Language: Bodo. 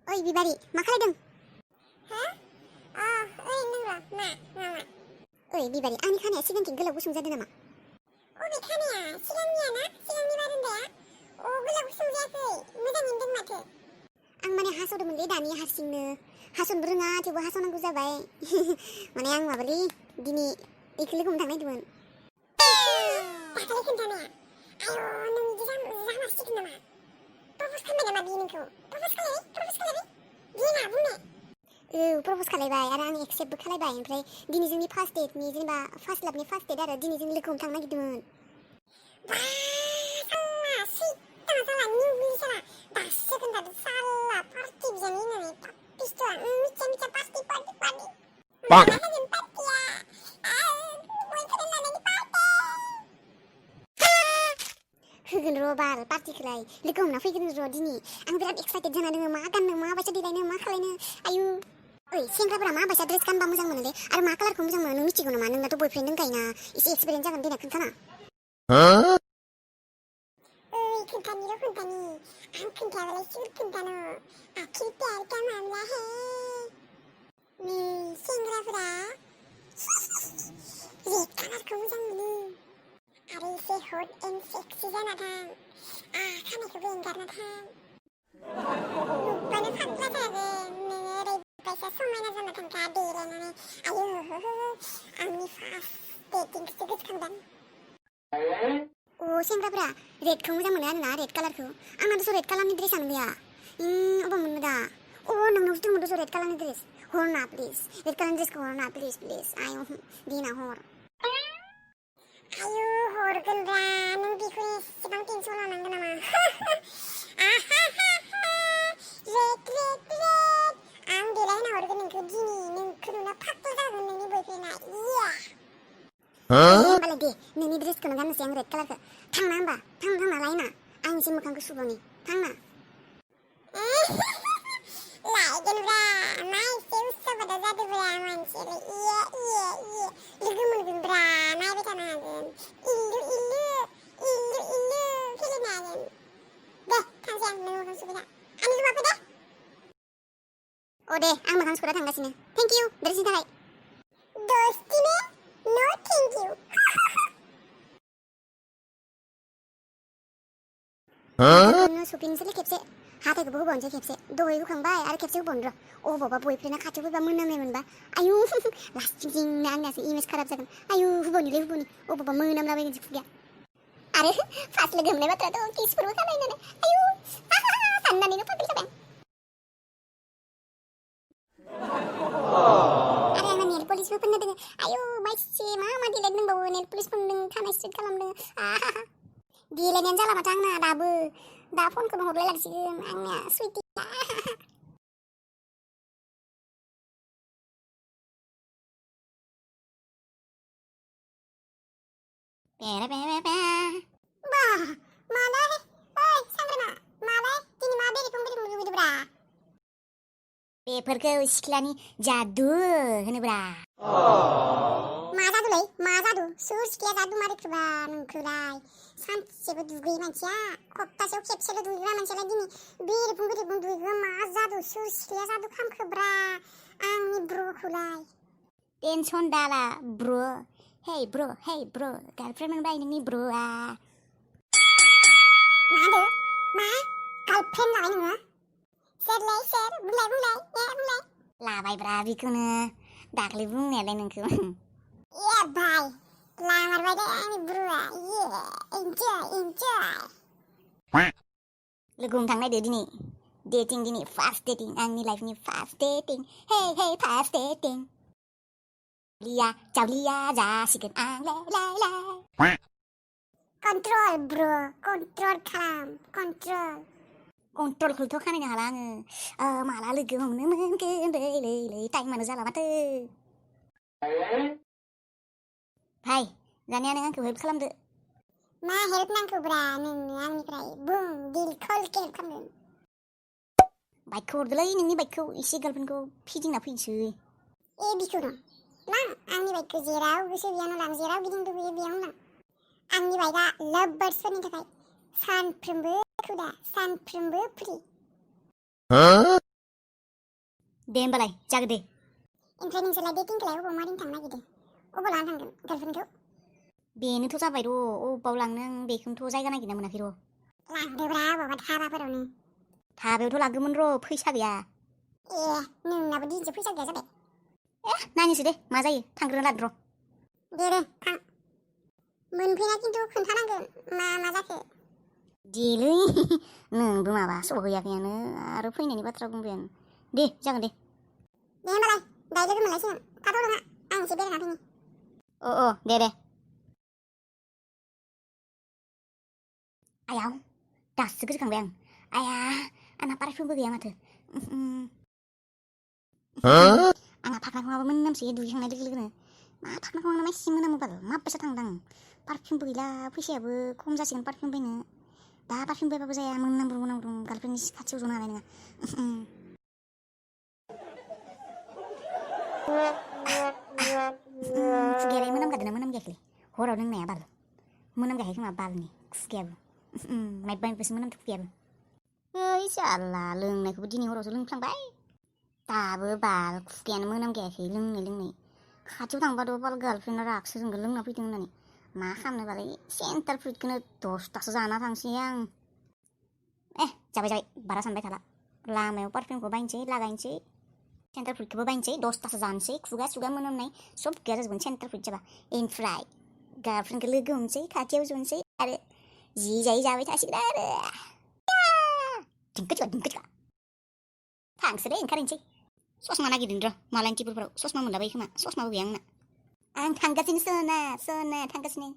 ओइ बिबारि मा खालायदों? हा? ओरैनो दं र' मा? ओइ बिबारि आंनि खानाया सिगांथिं गोलाव गुसुं जादों नामा? अबे खानाया? सिगांनिया ना? सिगांनि बारान्दाया? गोलाव गुसुं जायाखै, मोजाङैनो दं माथो। आं माने हास'दोंमोनलै दानि हारसिंनो। हास'नोबो रोङा थेवबो हास'नांगौ जाबाय। माने आं माबालै दिनै इखो लोगो हमनो थांनो नागिरदोंमोन। दाखालि खोन्थानाया? आयौ नों बिदि जामारसिगोन नामा? प्रप'ज खालामबाय नामा बियो नोंखौ? प्रप'ज खालायबाय? बियो मा बुंनाय? प्रप'ज खालायबाय आरो आं एक्सेप्टबो खालायबाय। ओमफ्राय दिनै जोंनि फार्स्ट डेटनि जेनेबा फार्स्ट लाभनि फार्स्ट डेट आरो दिनै जों लोगो हमनो थांनो नागिरदोंमोन। बा साला सैताना साला निउबिलि साला दासो खोन्थादो साला पार्टि बिजानो होननानै पापिस्ट'आ मिथिया पार्टि माला होगोन पार्टिया? बयफ्रेन्ड लानायनि पार्टि होगोन र' बाल पार्टिखौलाय लोगो हमना फैगोन र' दिनै। आं बिराद एक्साइटेड जाना दङ मा गाननो मा बायसा देलायनो मा खालायनो। आयु ओइ सेंग्राफोरा मा बायसा ड्रेस गानबा मोजां मोनोलै आरो मा कालारखौ मोजां मोनो नों मिथिगौ नामा? नोंनाथ' बयफ्रेन्ड दंखायोना एसे एक्सपिरियेन्स जागोन देनाय खोन्थाना। खोन्थानि आं खोन्थायाबालाय सोर खोन्थानो आखिर प्यार का मामला है सेंग्राफोरा रेड कालारखौ मोजां मोनो आरो एसे हट एन्ड सेक्सि जाना थां खानायखौबो एंगारना थां नुबानो फाग्ला जागोन नोङो ओरैबायसा समायना जाना थांखा देलायनानै आयु आंनि फार्स्ट डेटिंखौसो गोसोखांदों। सेंग्राफोरा रेडखौ मोजां मोनो आरोना रेड कालारखौ। आंनाथ' रेड कालारनि ड्रेसानो गैया। अबाव मोननो दा? नोंनावसो दङ दस' रेड कालारनि ड्रेस। हरना प्लिज रेड कालारनि ड्रेसखौ हरना प्लिज आयु देना हर। आयु हरगोनब्रा नों बेखौ एसेबां टेनसन लानांगौ नामा? रेड आं देलायना हरगोन नोंखौ दिनै नोंखौ नुना फाग्ला जागोन नोंनि बयफ्रेन्डआ होमबालाय दे नोंनि ड्रेसखौनो गाननोसै आं रेड कालारखौ। थांना होमबा थांना लायना आं एसे मोखांखौ सुबावनि थांना। लायगोनब्रा मा एसे उसु बादा जादोब्रा मानसियालाय लोगो मोनगोनब्रा नायबाय थानो हागोन इल्लु फेलेनो हागोन दे थांसै आं नों मोखां सुबाय था आंनि रुमाव फै दे आं मोखां सुग्रा थांगासिनो। थेंक इउ ड्रेसनि थाखाय। दोस्ती में नो थैंक यू सफिनोसैलै खेबसे हाथायखौबो होबावनोसै खेबसे दहाय होखांबाय आरो खेबसे होबावनो र'। अबावबा बयफ्रेन्डआ खाथियाव फैबा मोनामनाय मोनबा आयु लास्टिंनो आंनियासो इमेज खाराब जागोन। आयु होबावनि अबावबा मोनामलाबायगोनसो खुगाया। आरो फार्स्ट लोगो हमनाय बाथ्राथ' किसफोरबो खालायनानै आयु साननानैनो फाग्ल जाबाय आरो आंना नेल पलिसबो फोननो दोङो। आयु माइसि मा देलायनो दंबावो नेल पलिस फोनदों खानाय स्ट्रेट खालामदों। देलायनायानो जाला माथो आंना दाबो। दा फनखौनो हरलाय लांसिगोन आंनिया सुइटि। मालाय ओइ सांग्रामा मालाय दिनै मा बेरेफुं लुगैदोब्रा? बेफोरखौ सिख्लानि जादु होनोब्रा। मा जादुलै मा जादु? सोर सिख्लाया जादु मारिखोबा नोंखौलाय? सानसेबो दुगैयै मानसिया सप्तासेयाव खेबसेल' दुगैग्रा मानसियालाय दिनै बेरेफुं दुगैग्रा मा जादु? सोर सिख्लाया जादु खालामखोब्रा आंनि ब्र'खौलाय? टेनसन दाला ब्र'। Hey bro, girlfriend मोनबाय नोंनि ब्र'आ। मा होनदो? मा गार्लफ्रेन्ड लाबाय नोङो? सोर बुंलाय लाबायब्रा बेखौनो दाख्लै बुंनायालाय नोंखौ। भाई लामारबाय दे आंनि ब्र'आ इन्जय लोगो हमनो थांनो नागिरदों दिनै डेटिं दिनै फार्स्ट डेटिं आंनि लाइफनि फार्स्ट डेटिं। हे फार्स्ट डेटिं जावलिया जासिगोन आं लाय कन्ट्रल ब्र' कन्ट्रल खालाम कन्ट्रलखौथ' खालामनो हाला आङो। माला लोगो हमनो मोनगोन लै टाइमानो जाला माथो। भाई जानाया नों आंखौ हेल्प खालामदो। मा हेल्प नांगौब्रा नोंनो आंनिफ्राय बुं दिलखौ हेल्प खालामगोन। बाइकखौ हरदोलै नोंनि बाइकखौ एसे गार्लफ्रेन्डखौ फिदिंना फैनोसै। बिखौनो मा आंनि बाइकखौ जेराव गोसो बेयावनो लां जेराव गिदिंनो लुबैयो बेयावनो लां। आंनि बाइकआ लाभ बार्ड्सफोरनि थाखाय सानफ्रोमबो फ्रि। दे होमबालाय जागोन दे। ओमफ्राय नोंसोरलाय डेटिंखौलाय अबाव मारिनो थांनो नागिरदों? अबाव लाना थांगोन गार्लफ्रेन्डखौ? बेनोथ' जाबाय र' अबाव लांनो आं बेखौनोथ' जायगा नागिरना मोनाखै र'। लांदोब्रा अबावबा धाबाफोरावनो। धाबायावथ' लागौमोन र' फैसा गैया। ए नोंनाबो दिनैसो फैसा गैया जाबाय। नायनोसै दे मा जायो थांग्रोना लादो र'। दे थां। मोनफैना खिन्थु खोन्थानांगोन मा जाखो। देलै नोंबो माबा सहैयाखैयानो आरो फैनायनि बाथ्रा बुंबायानो। दे जागोन दे। दे होमबालाय दायो लोगो मोनलायसिगोन। थाथ' नोंहा आं एसे बेरायना फैनि। अ दे। आयाव दासो गोसोखांबाय आं। आया आंना पारफिउमबो गैया माथो। आंना फाख्नाखौमाबो मोनामसै दुगैखांनाय लोगो लोगोनो। मा फाख्नाखौ आंना मासे मोनामो बाल मा फैसा थांदों आं। पारफिउमबो गैला फैसायाबो खम जासिगोन पारफिउम बायनो। दा पारफिउम बायबाबो जाया मोनामब्रुं गार्लफ्रेन्डनि खाथियाव जनो हानाय नङा। खुगायालाय मोनामगादोंना मोनामगायाखै हराव लोंनाया बाल मोनामगायाखै खोमा बालनि खुगायाबो माइबा माइबिसो मोनामदों खुगायाबो। ओइ जाला लोंनायखौबो दिनै हरावसो लोंफ्लांबाय दाबो बाल खुगायानो मोनामगायाखै लोंनाय खाथियाव थांबाथ' बाल गार्लफ्रेन्डआ रागसो जोंगोन लोंना फैदों होननानै मा खालामनो बालाय सेन्टार फ्रुइटखौनो 10थासो जाना थांसै आं। जाबाय बारा सानबाय थाला लामायाव पारफिउमखौ बायनोसै लागायनोसै सेन्टार फ्रुइटखौबो बायनोसै 10थासो जानोसै खुगा मोनामनाय सब गैया जाजोबगोन सेन्टार फ्रुइट जाबा। ओमफ्राय गार्लफ्रेन्डखौ लोगो हमसै खाथियाव जनोसै आरो जि जायै जाबाय थासिगोन आरो दिंखोथिखा थांसैलै ओंखारहैनोसै। ससमा नागिरदों र' मालायनि टिपुरफोराव ससमा मोनलाबायो खोमा ससमाबो गैया आंना। आं थांगासिनो सना थांगासिनो।